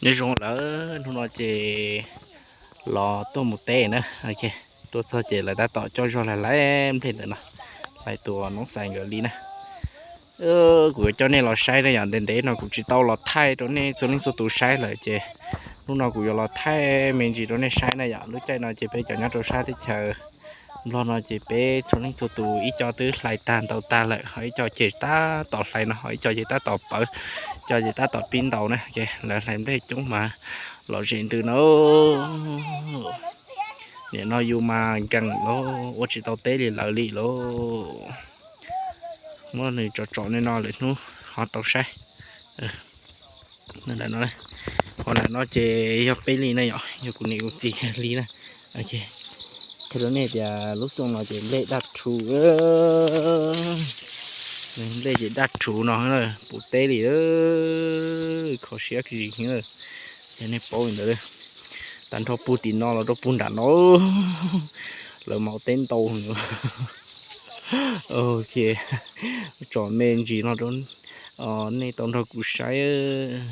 Nyob zoo lawm, hnub no ces los tuaj mus teb na. Tuaj txog ces lawv tab tom coj zog hlais hlais nplej ntawm no, hlais tus noob xais nkawd li na. Kuv yuav coj nej los saib na yom, ntev ntev no kuv tsis tau los thaij rau nej txhua leej txhua tus saib lawm ces hnub no kuv yuav los thaij me ntsis rau nej saib na yom. Lub caij no ces peb cov nyob rau sab teb chaws Nplog no ces peb txhua leej txhua tus ib co twb hlais tag ntaus tag lawm, ho ib co ces tab tom hlais no, ho ib co ces tab tom pawv, ib co ces tab tom pib ntaus na. Lawv hlais nplej coob mas lom zem ntws na. Nim no yus mas nkees lauj, ua tsis tau teb li lawv li lauj. Muab nws tsom tsom nej no lwm hnub ho tau saib. Qhov ntawm no ces yog peb li na yom, yog kuv niam kuv txiv li na. Qhia rau nej tias lub xyoo no ces nplej daj rhuv, nplej ces daj rhuv no, puv teb li, kho siab zis heev. Yog nej paub li ntawd, tag nrho puag tim no los rau puag nram no, lawv maum teb ntau. Ok, tsom me ntsis no rau nej tau nrog kuv saib.